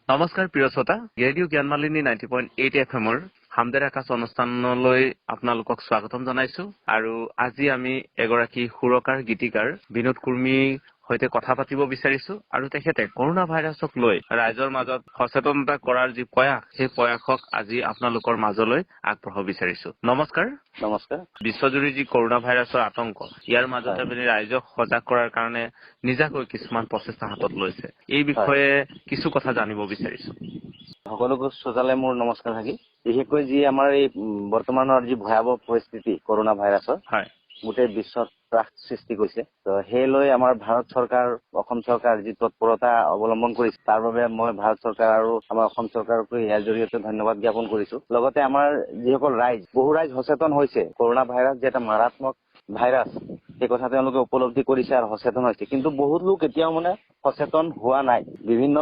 নমস্কাৰ প্ৰিয় শ্ৰোতা, ৰেডিঅ' জ্ঞানমালিনী 90.8 এফ এমৰ হামদেৰ আকাশ অনুষ্ঠানলৈ আপোনালোকক স্বাগতম জনাইছো। আৰু আজি আমি এগৰাকী সুৰকাৰ গীতিকাৰ বিনোদ কুৰ্মীৰ সৈতে কথা পাতিব বিচাৰিছো আৰু তেখেতে কৰোণা ভাইৰাছক লৈ ৰাইজৰ মাজত সচেতনতা কৰাৰ যি প্ৰয়াস, সেই প্ৰয়াসক আজি আপোনালোকৰ মাজলৈ আগবঢ়াব বিচাৰিছো। নমস্কাৰ। নমস্কাৰ। বিশ্বজুৰি যি কৰোণা ভাইৰাছৰ আতংক, ইয়াৰ মাজতে আপুনি ৰাইজক সজাগ কৰাৰ কাৰণে নিজাকৈ কিছুমান প্ৰচেষ্টা হাতত লৈছে, এই বিষয়ে কিছু কথা জানিব বিচাৰিছো। সকলোকে শ্ৰোতালৈ মোৰ নমস্কাৰ থাকি। বিশেষকৈ যি আমাৰ এই বৰ্তমানৰ যি ভয়াৱহ পৰিস্থিতি কৰোণা ভাইৰাছৰ, গোটেই বিশ্বত ত্ৰাস সৃষ্টি কৰিছে, তো সেই লৈ আমাৰ ভাৰত চৰকাৰ, অসম চৰকাৰ যি তৎপৰতা অৱলম্বন কৰিছে, তাৰ বাবে মই ভাৰত চৰকাৰ আৰু আমাৰ অসম চৰকাৰকো ইয়াৰ জৰিয়তে ধন্যবাদ জ্ঞাপন কৰিছো। লগতে আমাৰ যিসকল ৰাইজ, বহু ৰাইজ সচেতন হৈছে, কৰোণা ভাইৰাছ যে এটা মাৰাত্মক ভাইৰাছ সেই কথা তেওঁলোকে উপলব্ধি কৰিছে আৰু সচেতন হৈছে। কিন্তু বহুত লোক এতিয়াও মানে সচেতন হোৱা নাই। বিভিন্ন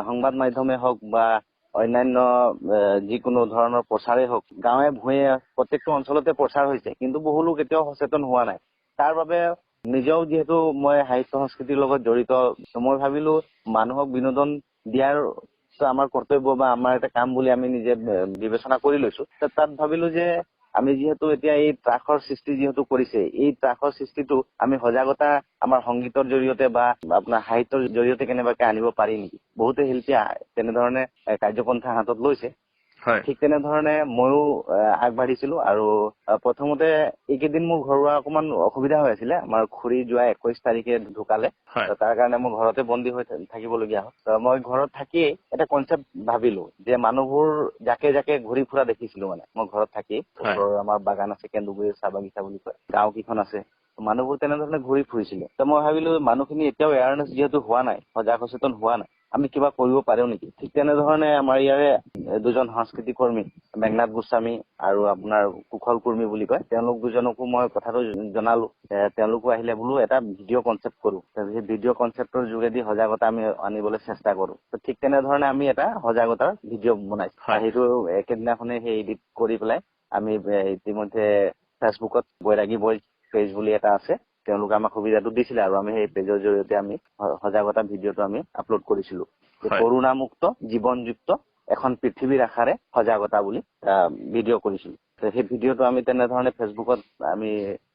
সংবাদ মাধ্যমে হওক বা অন্যান্য যিকোনো ধৰণৰ প্ৰচাৰেই হওক, গাঁৱে ভূঞে প্ৰত্যেকটো অঞ্চলতে প্ৰচাৰ হৈছে, কিন্তু বহু লোক এতিয়াও সচেতন হোৱা নাই। তাৰ বাবে নিজেও যিহেতু মই সাহিত্য সংস্কৃতিৰ লগত জড়িত, মই ভাবিলো মানুহক বিনোদন দিয়াৰ আমাৰ কৰ্তব্য বা আমাৰ এটা কাম বুলি আমি নিজে বিবেচনা কৰি লৈছো। তাত ভাবিলো যে আমি যিহেতু এতিয়া এই ত্ৰাসৰ সৃষ্টি যিহেতু কৰিছে, এই ত্ৰাসৰ সৃষ্টিটো আমি সজাগতা আমাৰ সংগীতৰ জৰিয়তে বা আপোনাৰ সাহিত্যৰ জৰিয়তে কেনেবাকে আনিব পাৰি নেকি। বহুতে শিল্পীয়ে তেনেধৰণে কাৰ্যপন্থা হাতত লৈছে, ঠিক তেনেধৰণে ময়ো আগবাঢ়িছিলো। আৰু প্ৰথমতে এইকেইদিন মোৰ ঘৰুৱা অকমান অসুবিধা হৈ আছিলে। আমাৰ খুৰী যোৱা 21 তাৰিখে ঢুকালে, তাৰ কাৰণে মই ঘৰতে বন্দী হৈ থাকিবলগীয়া হ'ল। মই ঘৰত থাকিয়েই এটা কনচেপ্ট ভাবিলো যে মানুহবোৰ জাকে জাকে ঘূৰি ফুৰা দেখিছিলো। মানে মই ঘৰত থাকি ওচৰৰ আমাৰ বাগান আছে, কেন্দুগুৰি চাহ বাগিচা বুলি কয়, গাঁও কেইখন আছে, মানুহবোৰ তেনেধৰণে ঘূৰি ফুৰিছিলে। তো মই ভাবিলো মানুহখিনি এতিয়াও এৱাৰনেছ যিহেতু হোৱা নাই, সজাগ সচেতন হোৱা নাই, আমি কিবা কৰিব পাৰো নেকি। ঠিক তেনেধৰণে আমাৰ ইয়াৰে দুজন সাংস্কৃতিক কৰ্মী মেঘনাথ গোস্বামী আৰু আপোনাৰ কুশল কুৰ্মী বুলি কয়, তেওঁলোক দুজনকো মই কথাটো জনালো। তেওঁলোকো আহিলে, বোলো এটা ভিডিঅ' কনচেপ্ট কৰো, সেই ভিডিঅ' কনচেপ্টৰ যোগেদি সজাগতা আমি আনিবলৈ চেষ্টা কৰো। ঠিক তেনেধৰণে আমি এটা সজাগতাৰ ভিডিঅ' বনাইছো। সেইটো একেদিনাখনে সেই এডিট কৰি পেলাই আমি ইতিমধ্যে ফেচবুকত বৈৰাগী বইজ পেজ বুলি এটা আছে, তেওঁলোকে আমাক সুবিধাটো দিছিলে আৰু আমি সেই পেজৰ জৰিয়তে আমি সজাগতা ভিডিঅ'টো আমি আপলোড কৰিছিলো। কৰোণা মুক্ত জীৱনযুক্ত এখন পৃথিৱীৰ আশাৰে সজাগতা বুলি ভিডিঅ' কৰিছিলো। সেই ভিডিঅ'টো আমি তেনেধৰণে ফেচবুকত আমি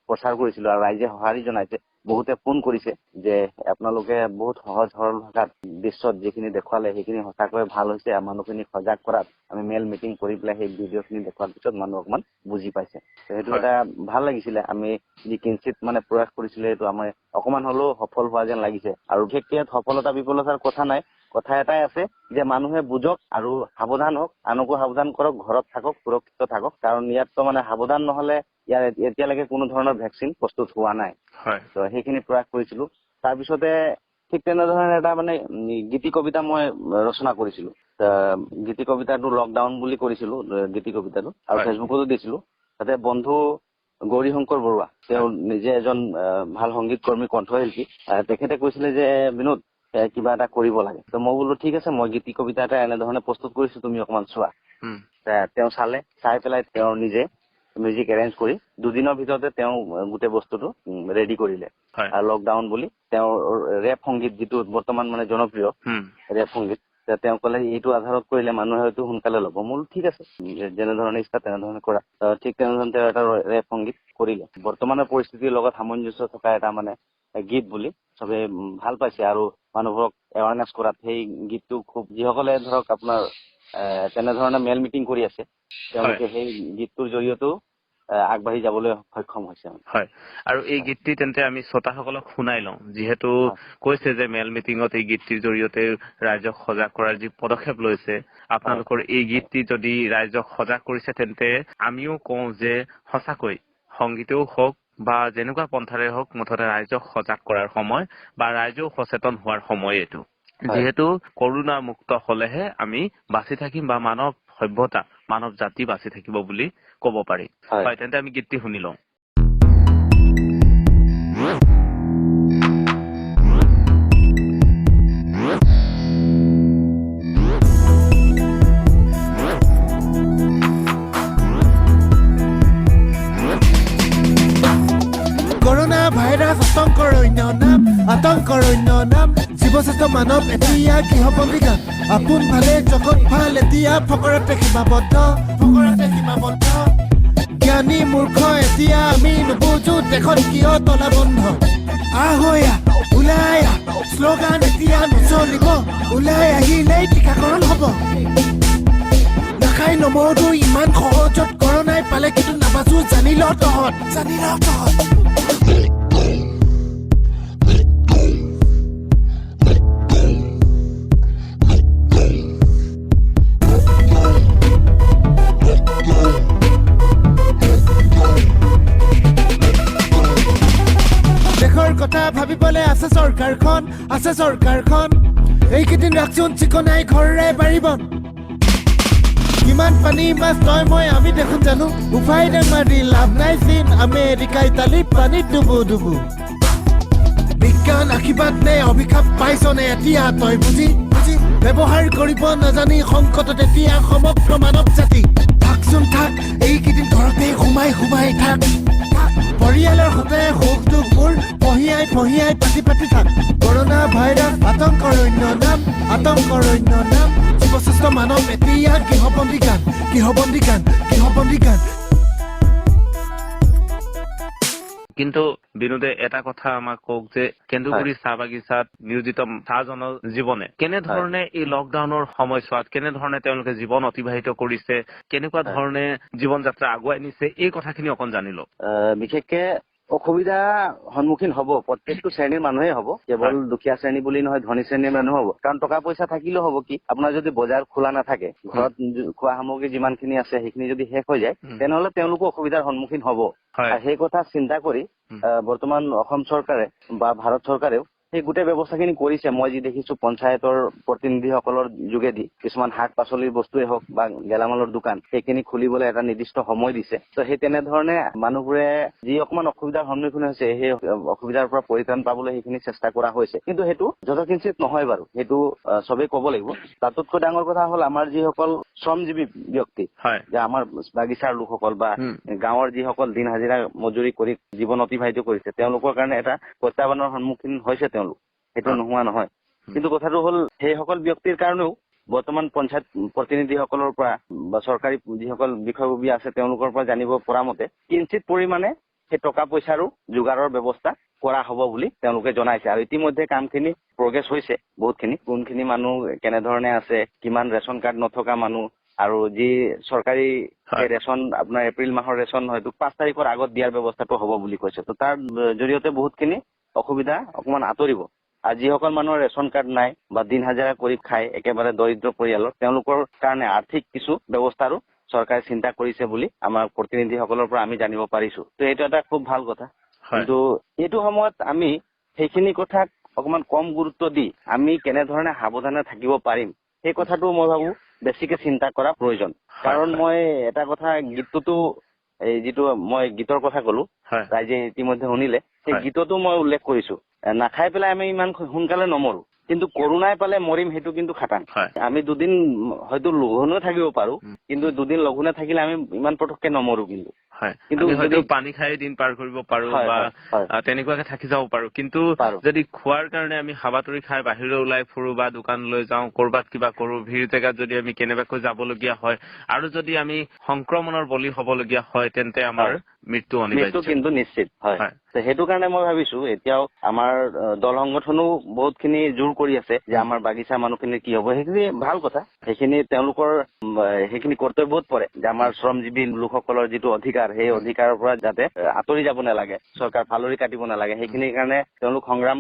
প্ৰচাৰ কৰিছিলো আৰু ৰাইজে সঁহাৰি জনাইছে। বহুতে ফোন কৰিছে যে আপোনালোকে বহুত সহজ সৰল ভাষাত বিশ্বত যিখিনি দেখুৱালে সেইখিনি সঁচাকৈ ভাল হৈছে, মানুহখিনি সজাগ কৰাত আমি মেল মিটিং কৰি পেলাই সেই ভিডিঅ'খিনি দেখুৱাৰ পিছত মানুহ অকমান বুজি পাইছে। সেইটো এটা ভাল লাগিছিলে। আমি যি কিঞ্চিত মানে প্ৰয়াস কৰিছিলে সেইটো আমাৰ অকমান হলেও সফল হোৱা যেন লাগিছে। আৰু বিশেষকৈ ইয়াত সফলতা বিফলতাৰ কথা নাই, কথা এটাই আছে যে মানুহে বুজক আৰু সাৱধান হওক, আনকো সাৱধান কৰক, ঘৰত থাকক, সুৰক্ষিত থাকক। কাৰণ ইয়াততো মানে সাৱধান নহলে ইয়াৰ এতিয়ালৈকে কোনো ধৰণৰ ভেকচিন প্ৰস্তুত হোৱা নাই। তো সেইখিনি প্ৰয়াস কৰিছিলো। তাৰপিছতে ঠিক তেনেধৰণে এটা মানে গীতি কবিতা মই ৰচনা কৰিছিলো। গীতি কবিতাটো লকডাউন বুলি কৰিছিলো, গীতি কবিতাটো, আৰু ফেচবুকতো দিছিলো। তাতে বন্ধু গৌৰীশংকৰ বৰুৱা, তেওঁ নিজে এজন ভাল সংগীত কৰ্মী, কণ্ঠশিল্পী, তেখেতে কৈছিলে যে বিনোদ কিবা এটা কৰিব লাগে। তো মই বোলো ঠিক আছে, মই গীতি কবিতা এটা এনেধৰণে প্ৰস্তুত কৰিছো, তুমি অকমান চোৱা। তেওঁ চালে, চাই পেলাই তেওঁ নিজে মিউজিক এৰেঞ্জ কৰি দুদিনৰ ভিতৰতে তেওঁ গোটেই বস্তুটো ৰেডি কৰিলে। আৰু লকডাউন বুলি তেওঁ ৰেপ সংগীত যিটো বৰ্তমান মানে জনপ্ৰিয় ৰেপ সংগীত, তেওঁ ক'লে এইটো আধাৰত কৰিলে মানুহে হয়তো সোনকালে ল'ব। মোৰ ঠিক আছে, যেনেধৰণে ইচ্ছা তেনেধৰণে কৰা। ঠিক তেনেধৰণে তেওঁ এটা ৰেপ সংগীত কৰিলে। বৰ্তমানৰ পৰিস্থিতিৰ লগত সামঞ্জস্য থকা এটা মানে গীত বুলি চবে ভাল পাইছে আৰু মানুহবোৰক এৱাৰনেছ কৰাত সেই গীতটো খুব, যিসকলে ধৰক আপোনাৰ তেনেধৰণে মেল মিটিং কৰি আছে, তেওঁলোকে সেই গীতটোৰ জৰিয়তেও আগবাঢ়ি যাবলৈ সক্ষম হৈছে। হয়, আৰু এই গীতটি তেন্তে আমি শ্ৰোতাসকলক শুনাই লওঁ। যিহেতু কৈছে যে মেল মিটিঙত এই গীতটিৰ জৰিয়তে ৰাইজক সজাগ কৰাৰ যি পদক্ষেপ লৈছে, আপোনালোকৰ এই গীতটি যদি ৰাইজক সজাগ কৰিছে তেন্তে আমিও কওঁ যে সঁচাকৈ সংগীতেও হওক বা যেনেকুৱা পন্থাৰে হওক, মুঠতে ৰাইজক সজাগ কৰাৰ সময় বা ৰাইজেও সচেতন হোৱাৰ সময় এইটো। যিহেতু কৰোণা মুক্ত হলেহে আমি বাচি থাকিম বা মানৱ সভ্যতা, মানৱ জাতি বাচি থাকিব বুলি ক'ব পাৰি। হয়, তেন্তে আমি গীতটি শুনি লওঁ। কৰোণা ভাইৰাছ আতংকৰ অন্য নাম, আতংকৰ অন্য নাম। জীৱশ্ৰেষ্ঠ মানৱ এতিয়া গৃহবন্দী গান। আপোন ভালে জগত ভাল এতিয়া ফকৰতে সীমাবদ্ধ, ফকৰতে সীমাবদ্ধ। জ্ঞানী মূৰ্খ এতিয়া আমি নুবুজো দেশত কিয় তলাবন্ধ। আহয়া ওলাই আহ, শ্লোগান এতিয়া নচলিব, ওলাই আহিলেই টীকাকৰণ হ'ব। নাখাই নমৰো ইমান সহজত, কৰোণাই পালে কিন্তু নাবাজো, জানি ল তহঁত, জানি ল তহঁত। দেশৰ কথা ভাবিবলে আছে চৰকাৰখন, আছে চৰকাৰখন। এইকেইদিন ৰাখচোন চিকনাই ঘৰৰে বাৰী বন। কিমান পানী মাছ তই মই আমি দেখোন জানো, উফাই দাং মাৰি লাভ নাই চীন আমেৰিকা ইটালী পানীত ডুবু ডুবু। বিজ্ঞান আশীৰ্বাদ নে অভিশাপ পাইছনে এতিয়া তই বুজি বুজি, ব্যৱহাৰ কৰিব নাজানি সংকটত এতিয়া সমগ্ৰ মানৱ জাতি। থাকচোন থাক এইকেইদিন ঘৰতে সোমাই সোমাই থাক, পৰিয়ালৰ সতে সুখ দুখবোৰ ফহিয়াই ফহিয়াই পাতি পাতি থাক। কৰোণা ভাইৰাছ আতংকৰ অন্য নাম, আতংকৰ অন্য নাম। জীৱশ্ৰেষ্ঠ মানৱ এতিয়া গৃহবন্দী গান, গৃহবন্দী গান, গৃহবন্দী গান। কিন্তু বিনোদে এটা কথা আমাক কওক যে কেন্দুগুৰি চাহ বাগিচাত নিয়োজিত চাহ জনজীৱনে কেনেধৰণে এই লকডাউনৰ সময়ছোৱাত কেনেধৰণে তেওঁলোকে জীৱন অতিবাহিত কৰিছে, কেনেকুৱা ধৰণে জীৱন যাত্ৰা আগুৱাই নিছে, এই কথাখিনি অকণ জানি লওক। বিশেষকে অসুবিধা সন্মুখীন হ'ব প্ৰত্যেকটো শ্ৰেণীৰ মানুহে হ'ব, কেৱল দুখীয়া শ্ৰেণী বুলি নহয়, ধনী শ্ৰেণীৰ মানুহ হ'ব। কাৰণ টকা পইচা থাকিলেও হ'ব কি, আপোনাৰ যদি বজাৰ খোলা নাথাকে, ঘৰত খোৱা সামগ্ৰী যিমানখিনি আছে সেইখিনি যদি শেষ হৈ যায়, তেনেহলে তেওঁলোকো অসুবিধাৰ সন্মুখীন হ'ব। সেই কথা চিন্তা কৰি বৰ্তমান অসম চৰকাৰে বা ভাৰত চৰকাৰেও সেই গোটেই ব্যৱস্থাখিনি কৰিছে। মই যি দেখিছো পঞ্চায়তৰ প্ৰতিনিধিসকলৰ যোগেদি কিছুমান শাক পাচলিৰ বস্তুৱে হওক বা গেলামালৰ দোকান, সেইখিনি খুলিবলৈ এটা নিৰ্দিষ্ট সময় দিছে। ত সেই তেনেধৰণে মানুহবোৰে যি অকমান অসুবিধাৰ সন্মুখীন হৈছে, সেই অসুবিধাৰ পৰা পৰিত্ৰাণ পাবলৈ সেইখিনি চেষ্টা কৰা হৈছে। কিন্তু সেইটো যথেষ্ট নহয় বাৰু, সেইটো চবেই ক'ব লাগিব। তাতোতকৈ ডাঙৰ কথা হ'ল আমাৰ যিসকল শ্ৰমজীৱী ব্যক্তি, যে আমাৰ বাগিচাৰ লোকসকল বা গাঁৱৰ যিসকল দিন হাজিৰা মজুৰি কৰি জীৱন অতিবাহিত কৰিছে, তেওঁলোকৰ কাৰণে এটা প্ৰত্যাহ্বানৰ সন্মুখীন হৈছে তেওঁলোক, সেইটো নোহোৱা নহয়। কিন্তু কথাটো হ'ল সেইসকল ব্যক্তিৰ কাৰণেও বৰ্তমান পঞ্চায়ত প্ৰতিনিধিসকলৰ পৰা বা চৰকাৰী যিসকল বিষয়ববীয়া আছে তেওঁলোকৰ পৰা জানিব পৰা মতে কিঞ্চিত পৰিমাণে সেই টকা পইচাৰো যোগাৰৰ ব্যৱস্থা কৰা হ'ব বুলি তেওঁলোকে জনাইছে। আৰু ইতিমধ্যে কামখিনি প্ৰগ্ৰেছ হৈছে বহুতখিনি। কোনখিনি মানুহ কেনেধৰণে আছে, কিমান ৰেচন কাৰ্ড নথকা মানুহ, আৰু যি চৰকাৰী ৰেচন আপোনাৰ এপ্ৰিল মাহৰ ৰেচন হয়তো 5 তাৰিখৰ আগত দিয়াৰ ব্যৱস্থাটো হ'ব বুলি কৈছে। তো তাৰ জৰিয়তে বহুতখিনি অসুবিধা অকমান আঁতৰিব। আৰু যিসকল মানুহৰ ৰেচন কাৰ্ড নাই বা দিন হাজিৰা কৰি খাই একেবাৰে দৰিদ্ৰ পৰিয়ালৰ, তেওঁলোকৰ কাৰণে আৰ্থিক কিছু ব্যৱস্থাৰো চৰকাৰে চিন্তা কৰিছে বুলি আমাৰ প্ৰতিনিধিসকলৰ পৰা আমি জানিব পাৰিছো। তো এইটো এটা খুব ভাল কথা। কিন্তু এইটো সময়ত আমি সেইখিনি কথাক অকমান কম গুৰুত্ব দি আমি কেনেধৰণে সাৱধানে থাকিব পাৰিম সেই কথাটো মই ভাবো বেছিকে চিন্তা কৰা প্ৰয়োজন। কাৰণ মই এটা কথা, গীতটোতো এই যিটো মই গীতৰ কথা কলো, ৰাইজে ইতিমধ্যে শুনিলে, সেই গীততো মই উল্লেখ কৰিছো, নাখাই পেলাই আমি ইমান সোনকালে নমৰো, কিন্তু কৰোণাই পালে মৰিম সেইটো কিন্তু খাটাং। আমি দুদিন হয়তো লঘোণে থাকিব পাৰো, কিন্তু দুদিন লঘোণে থাকিলে আমি ইমান পটককে নমৰো। কিন্তু কিন্তু হয়তো পানী খাই দিন পাৰ কৰিব পাৰো বা তেনেকুৱাকে থাকি যাব পাৰো, কিন্তু যদি খোৱাৰ কাৰণে আমি হাবাথুৰি খাই বাহিৰলৈ ওলাই ফুৰো বা দোকানলৈ যাওঁ, কৰবাত কিবা কৰো, ভিৰ জেগাত যদি আমি কেনেবাকৈ যাবলগীয়া হয় আৰু যদি আমি সংক্ৰমণৰ বলি হবলগীয়া হয়, তেন্তে আমাৰ মৃত্যু অনিবাৰ্য, কিন্তু নিশ্চিত হয়। সেইটো কাৰণে মই ভাবিছো এতিয়াও আমাৰ দল সংগঠনো বহুতখিনি জোৰ কৰি আছে যে আমাৰ বাগিচা মানুহখিনিৰ কি হ'ব, সেইখিনি ভাল কথা, সেইখিনি তেওঁলোকৰ সেইখিনি কৰ্তব্যত পৰে যে আমাৰ শ্ৰমজীৱী লোকসকলৰ যিটো অধিকাৰ, সেই অধিকাৰৰ পৰা যাতে আঁতৰি যাব নালাগে, চৰকাৰ ফালৰি কাটিব নালাগে, সেইখিনিৰ কাৰণে তেওঁলোক সংগ্ৰাম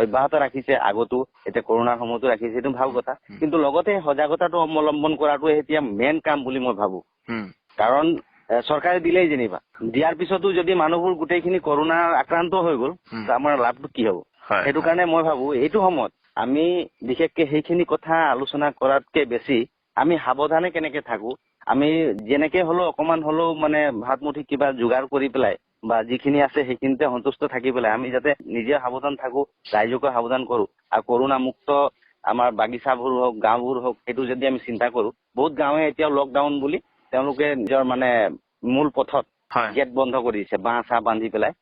অব্যাহত ৰাখিছে আগতো, এতিয়া কৰোণাৰ সময়তো ৰাখিছে, সেইটো ভাল কথা। কিন্তু লগতে সজাগতাটো অৱলম্বন কৰাটো এতিয়া মেইন কাম বুলি মই ভাবো। কাৰণ চৰকাৰে দিলেই যেনিবা, দিয়াৰ পিছতো যদি মানুহবোৰ গোটেইখিনি কৰোণা আক্ৰান্ত হৈ গ'ল, আমাৰ লাভটো কি হ'ব? সেইটো কাৰণে মই ভাবো এইটো সময়ত আমি বিশেষকে সেইখিনি কথা আলোচনা কৰাতকে বেছি আমি সাৱধানে কেনেকে থাকো, আমি যেনেকে হলেও অকমান হলেও মানে ভাত মুঠি কিবা যোগাৰ কৰি পেলাই বা যিখিনি আছে সেইখিনিতে সন্তুষ্ট থাকি পেলাই আমি যাতে নিজে সাৱধান থাকো, ৰাইজকো সাৱধান কৰো, আৰু কৰোণা মুক্ত আমাৰ বাগিচাবোৰ হওক, গাঁওবোৰ হওক, সেইটো যদি আমি চিন্তা কৰো। বহুত গাঁৱে এতিয়া লকডাউন বুলি তেওঁলোকে নিজৰ মানে মূল পথত গেট বন্ধ কৰি দিছে, বাঁহ চাহ বান্ধি পেলাই।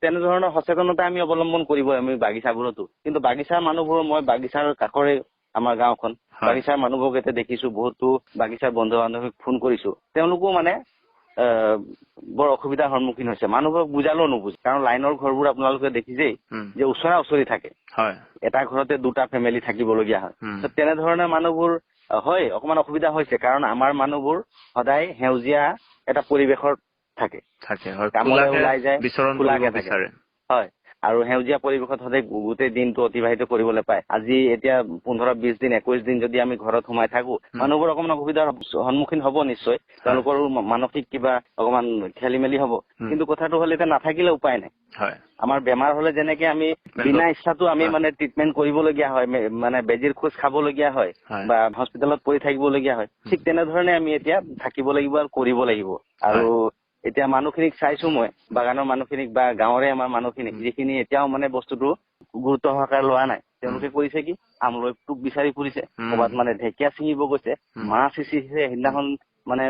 তেনেধৰণৰ সচেতনতা আমি অৱলম্বন কৰিব আমি বাগিচাবোৰতো। কিন্তু বাগিচাৰ মানুহবোৰ, মই বাগিচাৰ কাষৰে আমাৰ গাঁওখন, বাগিচাৰ মানুহবোৰক এতিয়া দেখিছো, বহুতো বাগিচাৰ বন্ধু বান্ধৱীক ফোন কৰিছো, তেওঁলোকো মানে বৰ অসুবিধাৰ সন্মুখীন হৈছে। মানুহবোৰক বুজালেও নুবুজে, কাৰণ লাইনৰ ঘৰবোৰ আপোনালোকে দেখিছেই যে ওচৰা ওচৰি থাকে, এটা ঘৰতে দুটা ফেমিলি থাকিবলগীয়া হয়। তেনেধৰণে মানুহবোৰ হয় অকমান অসুবিধা হৈছে, কাৰণ আমাৰ মানুহবোৰ সদায় সেউজীয়া এটা পৰিৱেশত থাকে, কামলৈ ওলাই যায়, খোলাকে থাকে, হয়, আৰু সেউজীয়া পৰিৱেশত সদায় গোটেই দিনটো অতিবাহিত কৰিবলৈ পায়। আজি এতিয়া 15-20 দিন 21 দিন যদি আমি ঘৰত সোমাই থাকো, মানুহবোৰ অকমান অসুবিধাৰ সন্মুখীন হ'ব নিশ্চয়, তেওঁলোকৰো মানসিক কিবা অকমান খেলি মেলি হ'ব। কিন্তু কথাটো হ'ল এতিয়া নাথাকিলে উপায় নাই। আমাৰ বেমাৰ হলে যেনেকে আমি বিনা ইচ্ছাতো আমি মানে ট্ৰিটমেণ্ট কৰিবলগীয়া হয়, মানে বেজিৰ খোজ খাবলগীয়া হয় বা হস্পিটেলত পৰি থাকিবলগীয়া হয়, ঠিক তেনেধৰণে আমি এতিয়া থাকিব লাগিব আৰু কৰিব লাগিব। আৰু এতিয়া মানুহখিনিক চাইছো মই, বাগানৰ মানুহখিনিক বা গাঁৱৰে আমাৰ মানুহখিনিক, যিখিনি এতিয়াও মানে বস্তুটো গুৰুত্ব সহকাৰে লোৱা নাই, তেওঁলোকে কৰিছে কি, আমলৈ টোপ বিচাৰি ফুৰিছে, ক'ৰবাত মানে ঢেকীয়া ছিঙিব গৈছে, মাছ সিঁচিছে। সেইদিনাখন মানে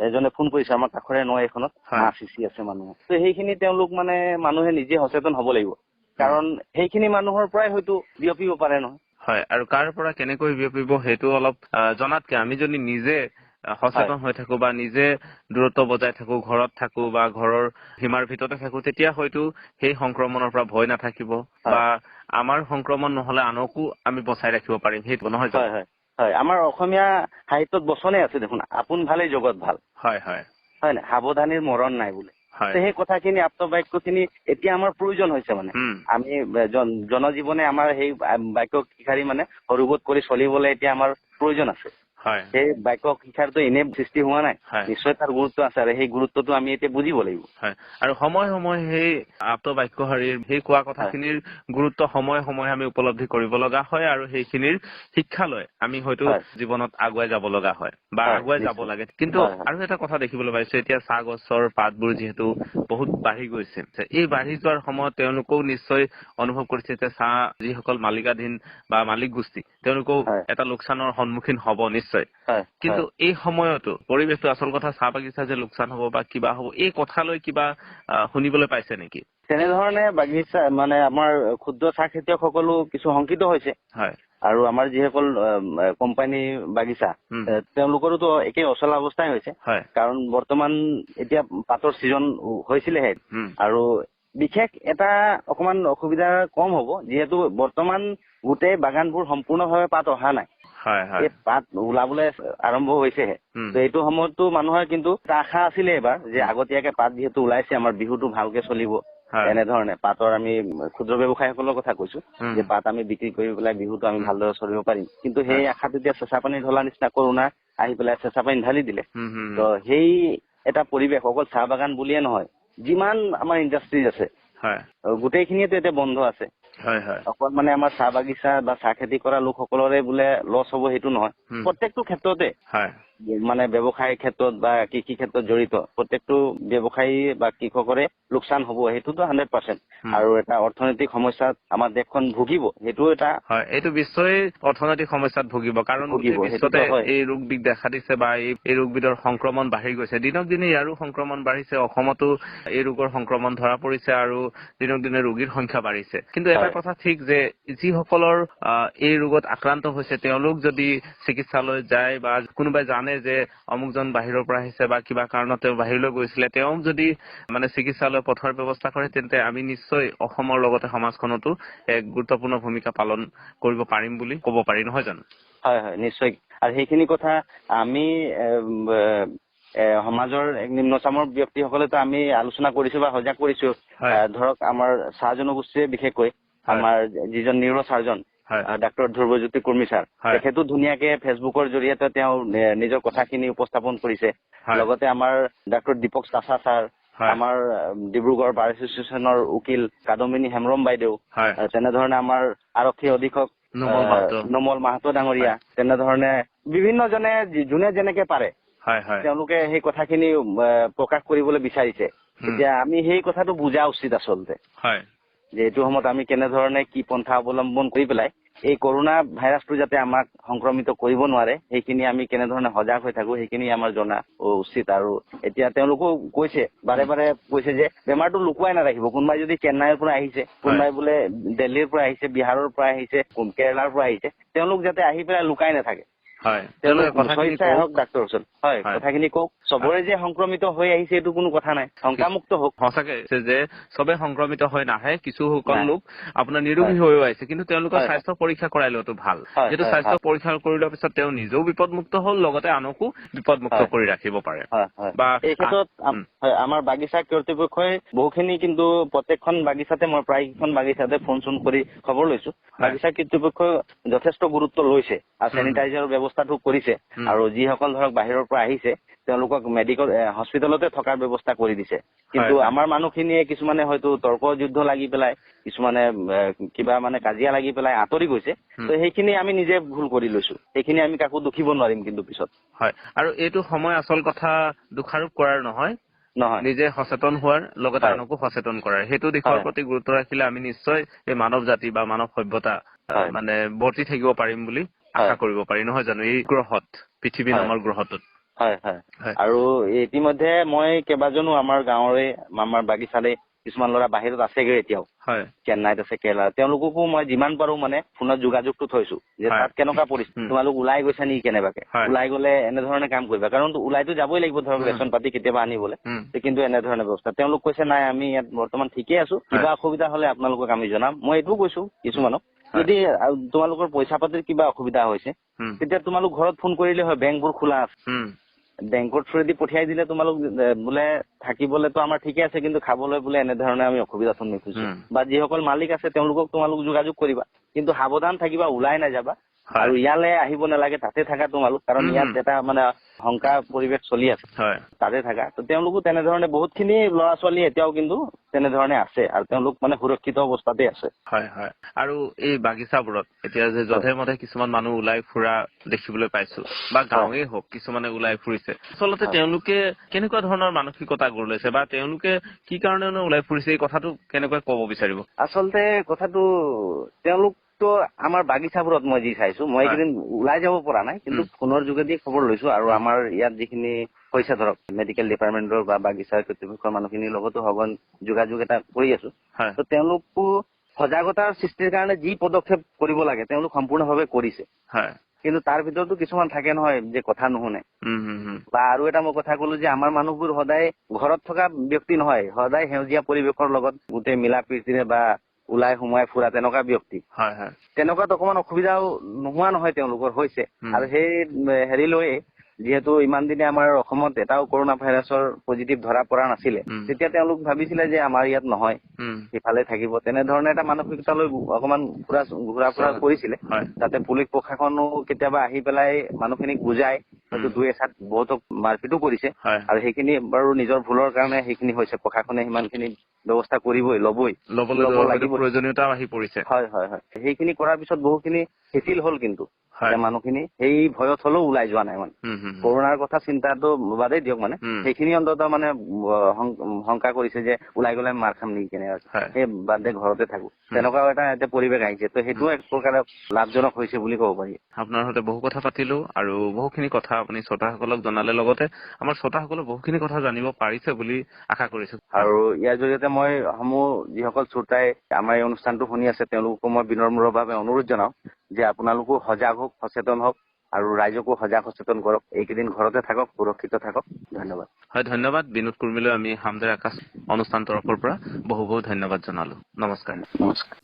এজনে ফোন কৰিছে, আমাৰ কাষৰে নৈ এখনত মাছ সিঁচি আছে মানুহে। ত সেইখিনি তেওঁলোক মানে মানুহে নিজে সচেতন হ'ব লাগিব, কাৰণ সেইখিনি মানুহৰ পৰাই হয়তো বিয়পিব পাৰে নহয়। হয়, আৰু কাৰ পৰা কেনেকৈ বিয়পিব সেইটো অলপ জনাতকে আমি যদি নিজে সচেতন হৈ থাকো বা নিজে দূৰত্ব বজাই থাকো, ঘৰত থাকো বা ঘৰৰ সীমাৰ ভিতৰতে থাকো, তেতিয়া হয়তো সেই সংক্ৰমণৰ পৰা ভয় নাথাকিব বা আমাৰ সংক্ৰমণ নহলে আনকো আমি বচাই ৰাখিব পাৰিম, সেইটো নহয় জানো? হয় হয়, আমাৰ অসমীয়া সাহিত্যত বচনে আছে দেখোন, আপোন ভালেই জগত ভাল। হয় হয় হয় নাই, সাৱধানীৰ মৰণ নাই বোলে। সেই কথাখিনি, আপ্তবাক্যখিনি এতিয়া আমাৰ প্ৰয়োজন হৈছে। মানে আমি জনজীৱনে আমাৰ সেই বাক্য শিখাৰী মানে সৰুগত কৰি চলিবলৈ এতিয়া আমাৰ প্ৰয়োজন আছে। সেই বাক্য শিক্ষাৰটো এনেই সৃষ্টি হোৱা নাই, নিশ্চয় তাৰ গুৰুত্ব আছে, আৰু সেই গুৰুত্বটো আমি এতিয়া বুজিব লাগিব। হয়, আৰু সময়ে সময়ে সেই আপ্তবাক্যশাৰীৰ সেই কোৱা কথাখিনিৰ গুৰুত্ব সময়ে সময়ে আমি উপলব্ধি কৰিব লগা হয়, আৰু সেইখিনিৰ শিক্ষা লৈ আমি হয়তো জীৱনত আগুৱাই যাব লগা হয় বা আগুৱাই যাব লাগে। কিন্তু আৰু এটা কথা দেখিবলৈ পাইছো, এতিয়া চাহ গছৰ পাতবোৰ যিহেতু বহুত বাঢ়ি গৈছে, এই বাঢ়ি যোৱাৰ সময়ত তেওঁলোকেও নিশ্চয় অনুভৱ কৰিছে যে চাহ যিসকল মালিকাধীন বা মালিক গোষ্ঠী, তেওঁলোকেও এটা লোকচানৰ সন্মুখীন হ'ব নিশ্চয়। কিন্তু এই সময়তো পৰিৱেশটো, আচল কথা চাহ বাগিচা যে লোকচান হ'ব বা কিবা হ'ব, এই কথালৈ কিবা শুনিবলৈ পাইছে নেকি? তেনেধৰণে বাগিচা মানে আমাৰ ক্ষুদ্ৰ চাহ খেতিয়কসকলো কিছু শংকিত হৈছে। আৰু আমাৰ যিসকল কোম্পানী বাগিচা, তেওঁলোকৰোতো একেই অচল অৱস্থাই হৈছে, কাৰণ বৰ্তমান এতিয়া পাতৰ ছিজন হৈছিলেহে। আৰু বিশেষ এটা অকমান অসুবিধা কম হ'ব, যিহেতু বৰ্তমান গোটেই বাগানবোৰ সম্পূৰ্ণভাৱে পাত অহা নাই, এই পাত ওলাবলৈ আৰম্ভ হৈছেহে। এইটো সময়ততো মানুহৰ কিন্তু এটা আশা আছিলে এইবাৰ যে আগতীয়াকে পাত যিহেতু ওলাইছে, আমাৰ বিহুটো ভালকে চলিব, এনেধৰণে পাতৰ আমি ক্ষুদ্ৰ ব্যৱসায়ীসকলৰ কথা কৈছো যে পাত আমি বিক্ৰী কৰি পেলাই বিহুটো আমি ভালদৰে চলিব পাৰিম। কিন্তু সেই আশাটো এতিয়া চেঁচা পানী ঢলা নিচিনা কৰোণা আহি পেলাই চেঁচা পানী ঢালি দিলে। ত সেই এটা পৰিৱেশ অকল চাহ বাগান বুলিয়ে নহয়, যিমান আমাৰ ইণ্ডাষ্ট্ৰিজ আছে গোটেইখিনিয়েতো এতিয়া বন্ধ আছে। অকল মানে আমাৰ চাহ বাগিচা বা চাহ খেতি কৰা লোকসকলৰে বোলে লছ হ'ব সেইটো নহয়, প্ৰত্যেকটো ক্ষেত্ৰতে মানে ব্যৱসায় ক্ষেত্ৰত বা কৃষি ক্ষেত্ৰত জড়িত প্ৰত্যেকটো ব্যৱসায়ী বা কৃষকৰে লোকচান হ'ব, সেইটোতো 100%। আৰু এটা অৰ্থনৈতিক সমস্যাত আমাৰ দেশখন ভুগিব, সেইটো এটা হয়, এইটো বিশ্বই অৰ্থনৈতিক সমস্যাত ভুগিব, কাৰণ বিশ্বতে এই ৰোগবিধ দেখা দিছে বা এই ৰোগবিধৰ সংক্ৰমণ বাঢ়ি গৈছে, দিনক দিনে ইয়াৰো সংক্ৰমণ বাঢ়িছে, অসমতো এই ৰোগৰ সংক্ৰমণ ধৰা পৰিছে আৰু দিনক দিনে ৰোগীৰ সংখ্যা বাঢ়িছে। কিন্তু এটা কথা ঠিক যে যিসকলৰ এই ৰোগত আক্ৰান্ত হৈছে তেওঁলোক যদি চিকিৎসালয়ত যায় বা কোনোবাই জানে যে অমুকজন বাহিৰৰ পৰা আহিছে বা কিবা কাৰণত তেওঁ বাহিৰলৈ গৈছিলে, তেওঁ যদি মানে চিকিৎসালয় পঠোৱাৰ ব্যৱস্থা কৰে, তেন্তে আমি নিশ্চয় অসমৰ লগতে সমাজখনতো এক গুৰুত্বপূৰ্ণ ভূমিকা পালন কৰিব পাৰিম বুলি ক'ব পাৰি, নহয় জানো? হয় হয় নিশ্চয়। আৰু সেইখিনি কথা আমি সমাজৰ নিম্নচামৰ ব্যক্তিসকলেতো আমি আলোচনা কৰিছো বা সজাগ কৰিছো। ধৰক আমাৰ চাহ জনগোষ্ঠীয়ে বিশেষকৈ আমাৰ যিজন neuro surgeon doctor Dhrubajyoti Kurmi sir, তেখেতো ধুনীয়াকে ফেচবুকৰ জৰিয়তে তেওঁ নিজৰ কথাখিনি উপস্থাপন কৰিছে। লগতে আমাৰ ডাক্তৰ দীপক চাচা ছাৰ, আমাৰ ডিব্ৰুগড় বাৰ এছ'চিয়েশ্যনৰ উকিল কাদমিনী হেমৰম বাইদেউ, তেনেধৰণে আমাৰ আৰক্ষী অধীক্ষক নোমল মাহাতো ডাঙৰীয়া, তেনেধৰণে বিভিন্নজনে যোনে যেনেকে পাৰে তেওঁলোকে সেই কথাখিনি প্ৰকাশ কৰিবলৈ বিচাৰিছে। এতিয়া আমি সেই কথাটো বুজা উচিত আচলতে, যে এইটো সময়ত আমি কেনেধৰণে কি পন্থা অৱলম্বন কৰি পেলাই এই কৰোণা ভাইৰাছটো যাতে আমাক সংক্ৰমিত কৰিব নোৱাৰে, সেইখিনি আমি কেনেধৰণে সজাগ হৈ থাকো সেইখিনি আমাৰ জনা উচিত। আৰু এতিয়া তেওঁলোকেও কৈছে, বাৰে বাৰে কৈছে যে বেমাৰটো লুকুৱাই নাৰাখিব। কোনোবাই যদি চেন্নাইৰ পৰা আহিছে, কোনোবাই বোলে দিল্লীৰ পৰা আহিছে, বিহাৰৰ পৰা আহিছে, কেৰেলাৰ পৰা আহিছে, তেওঁলোক যাতে আহি পেলাই লুকাই নাথাকে। ডাক্তৰৰ ওচৰত হয় কথাখিনি কওক। চবৰে যে সংক্ৰমিত হৈ আহিছে এইটো কোনো কথা নাই, শংকামুক্ত হওক। সঁচাকে যে চবে সংক্ৰমিত হৈ নাহে, কিছুসকল লোক আপোনাৰ নিৰোগী হৈও আহিছে, কিন্তু তেওঁলোকৰ স্বাস্থ্য পৰীক্ষা কৰাই লোৱাটো ভাল। যিটো স্বাস্থ্য পৰীক্ষা কৰি লোৱাৰ পিছত তেওঁ নিজেও বিপদমুক্ত হ'ল, লগতে আনকো বিপদমুক্ত কৰি ৰাখিব পাৰে। বা এই ক্ষেত্ৰত আমাৰ বাগিচা কৰ্তৃপক্ষই বহুখিনি, কিন্তু প্ৰত্যেকখন বাগিচাতে মই প্ৰায়কেইখন বাগিচাতে ফোন চোন কৰি খবৰ লৈছো, বাগিচা কৰ্তৃপক্ষই যথেষ্ট গুৰুত্ব লৈছে আৰু চেনিটাইজাৰৰ ব্যৱস্থাটো কৰিছে। আৰু যিসকল ধৰক বাহিৰৰ পৰা আহিছে তেওঁলোকক মেডিকেল হস্পিটেলতে থকাৰ ব্যৱস্থা কৰি দিছে। কিন্তু আমাৰ মানুহখিনিয়ে কিছুমানে হয়তো তৰ্ক যুদ্ধ লাগি পেলাই, কিছুমানে কিবা মানে কাজিয়া লাগি পেলাই আঁতৰি গৈছে। তো সেইখিনি আমি নিজে ভুল কৰি লৈছো, সেইখিনি আমি কাকো দুখিব নোৱাৰিম কিন্তু পিছত। হয়, আৰু এইটো সময় আচল কথা দোষাৰোপ কৰাৰ নহয়, নিজে সচেতন হোৱাৰ লগতে আনকো সচেতন কৰাৰ, সেইটো দিশৰ প্ৰতি গুৰুত্ব ৰাখিলে আমি নিশ্চয় এই মানৱ জাতি বা মানৱ সভ্যতা মানে বৰ্তি থাকিব পাৰিম বুলি আশা কৰিব পাৰি, নহয় জানো? এই গ্ৰহত, পৃথিৱী নামৰ গ্ৰহটোত। হয় হয়। আৰু ইতিমধ্যে মই কেইবাজনো আমাৰ গাঁৱৰে, আমাৰ বাগিচাৰে কিছুমান ল'ৰা বাহিৰত আছেগৈ এতিয়াও, চেন্নাইত আছে, কেৰেলা, তেওঁলোককো মই যিমান পাৰো মানে ফোনত যোগাযোগটো থৈছো যে তাত কেনেকুৱা পৰিস্থিতি, তোমালোক ওলাই গৈছা নেকি, কেনেবাকে ওলাই গলে এনেধৰণে কাম কৰিবা, কাৰণ ওলাইতো যাবই লাগিব ধৰক ৰেচন পাতি কেতিয়াবা আনিবলৈ, কিন্তু এনেধৰণে ব্যৱস্থা। তেওঁলোক কৈছে নাই আমি ইয়াত বৰ্তমান ঠিকেই আছো, কিবা অসুবিধা হলে আপোনালোকক আমি জনাম। মই এইটোও কৈছো কিছুমানক, যদি তোমালোকৰ পইচা পাতিৰ কিবা অসুবিধা হৈছে তেতিয়া তোমালোক ঘৰত ফোন কৰিলে হয়, বেংকবোৰ খোলা আছে, বেংকৰ থ্ৰুৱেদি পঠিয়াই দিলে তোমালোক বোলে থাকিবলেতো আমাৰ ঠিকে আছে, কিন্তু খাবলৈ বোলে এনেধৰণে আমি অসুবিধা সন্মুখীন হৈছো। বা যিসকল মালিক আছে তেওঁলোকক তোমালোক যোগাযোগ কৰিবা, কিন্তু সাৱধান থাকিবা, ওলাই নাযাবা আৰু ইয়ালে আহিব নালাগে, তাতে থাকা তোমালোক, কাৰণ ইয়াত এটা মানে শংকা পৰিৱেশ চলি আছে, তাতে থাকা। তো তেওঁলোকো তেনেধৰণে বহুতখিনি ল'ৰা ছোৱালী এতিয়াও কিন্তু তেনেধৰণে আছে আৰু তেওঁলোক মানে সুৰক্ষিত অৱস্থাতে আছে। হয় হয়। আৰু এই বাগিচাবোৰত এতিয়া যে যধে মধে কিছুমান মানুহ ওলাই ফুৰা দেখিবলৈ পাইছো, বা গাঁৱেই হওক কিছুমানে ওলাই ফুৰিছে, আচলতে তেওঁলোকে কেনেকুৱা ধৰণৰ মানসিকতা গঢ় লৈছে বা তেওঁলোকে কি কাৰণে ওলাই ফুৰিছে, এই কথাটো কেনেকৈ ক'ব বিচাৰিব? আচলতে কথাটো তেওঁলোক তো আমাৰ বাগিচাবোৰত মই যি চাইছো, মই এইকেইদিন ওলাই যাব পৰা নাই, কিন্তু ফোনৰ যোগেদি খবৰ লৈছো। আৰু আমাৰ ইয়াত যিখিনি হৈছে ধৰক মেডিকেল ডিপাৰ্টমেণ্টৰ বা বাগিচাৰ কৰ্তৃপক্ষৰ মানুহখিনিৰ লগতো সঘন যোগাযোগ এটা কৰি আছো। তো তেওঁলোকো সজাগতাৰ সৃষ্টিৰ কাৰণে যি পদক্ষেপ কৰিব লাগে তেওঁলোক সম্পূৰ্ণভাৱে কৰিছে। কিন্তু তাৰ ভিতৰতো কিছুমান থাকে নহয় যে কথা নুশুনে। বা আৰু এটা মই কথা কলো যে আমাৰ মানুহবোৰ সদায় ঘৰত থকা ব্যক্তি নহয়, সদায় সেউজীয়া পৰিৱেশৰ লগত গোটেই মিলা প্ৰীতিৰে বা ওলাই সোমাই ফুৰা তেনেকুৱা ব্যক্তি। তেনেকুৱাত অকমান অসুবিধাও নোহোৱা নহয় তেওঁলোকৰ হৈছে। আৰু সেই হেৰি লৈয়ে যিহেতু ইমান দিনে আমাৰ অসমত এটাও কৰোণা ভাইৰাছৰ পজিটিভ ধৰা পৰা নাছিলে, তেতিয়া তেওঁলোক ভাবিছিলে যে আমাৰ ইয়াত নহয়, সিফালে থাকিব, তেনেধৰণে এটা মানসিকতা লৈ অকমান ঘূৰা ফুৰা কৰিছিলে। তাতে পুলিচ প্ৰশাসনো কেতিয়াবা আহি পেলাই মানুহখিনিক বুজাই, হয়তো দুই এচাত বহুতক মাৰপিটো কৰিছে, আৰু সেইখিনি বাৰু নিজৰ ভুলৰ কাৰণে সেইখিনি হৈছে। প্ৰশাসনে সিমানখিনি ব্যৱস্থা কৰিবই, ল'বই, ল'ব লাগিব, প্ৰয়োজনীয়তাও আহি পৰিছে। হয় হয় হয়। সেইখিনি কৰাৰ পিছত বহুখিনি শিথিল হ'ল, কিন্তু মানুহখিনি সেই ভয়ত হলেও ওলাই যোৱা নাই। মানে কৰোণাৰ কথা চিন্তাটো বাদেই দিয়ক, মানে সেইখিনি অন্তত মানে শংকা কৰিছে যে ওলাই গলে মাৰ খাম নেকি, কেনে সেই বাদ দে ঘৰতে থাকো, তেনেকুৱাও এটা এতিয়া পৰিৱেশ আহিছে। তো সেইটোও এক প্ৰকাৰে লাভজনক হৈছে বুলি ক'ব পাৰি। আপোনাৰ সৈতে বহু কথা পাতিলো আৰু বহুখিনি কথা আপুনি শ্ৰোতাসকলক জনালে, লগতে আমাৰ শ্ৰোতাসকলে বহুখিনি কথা জানিব পাৰিছে বুলি আশা কৰিছো। আৰু ইয়াৰ জৰিয়তে মই সমূহ যিসকল শ্ৰোতাই আমাৰ এই অনুষ্ঠানটো শুনি আছে তেওঁলোককো মই বিনম্ৰভাৱে অনুৰোধ জনাওঁ যে আপোনালোকো সজাগ হওক, সচেতন হওক আৰু ৰাইজকো সজাগ সচেতন কৰক। এইকেইদিন ঘৰতে থাকক, সুৰক্ষিত থাকক। ধন্যবাদ। হয়, ধন্যবাদ বিনোদ কুৰ্মীলৈ আমি হামদাৰ আকাশ অনুষ্ঠান তৰফৰ পৰা বহু বহু ধন্যবাদ জনালো। নমস্কাৰ। নমস্কাৰ।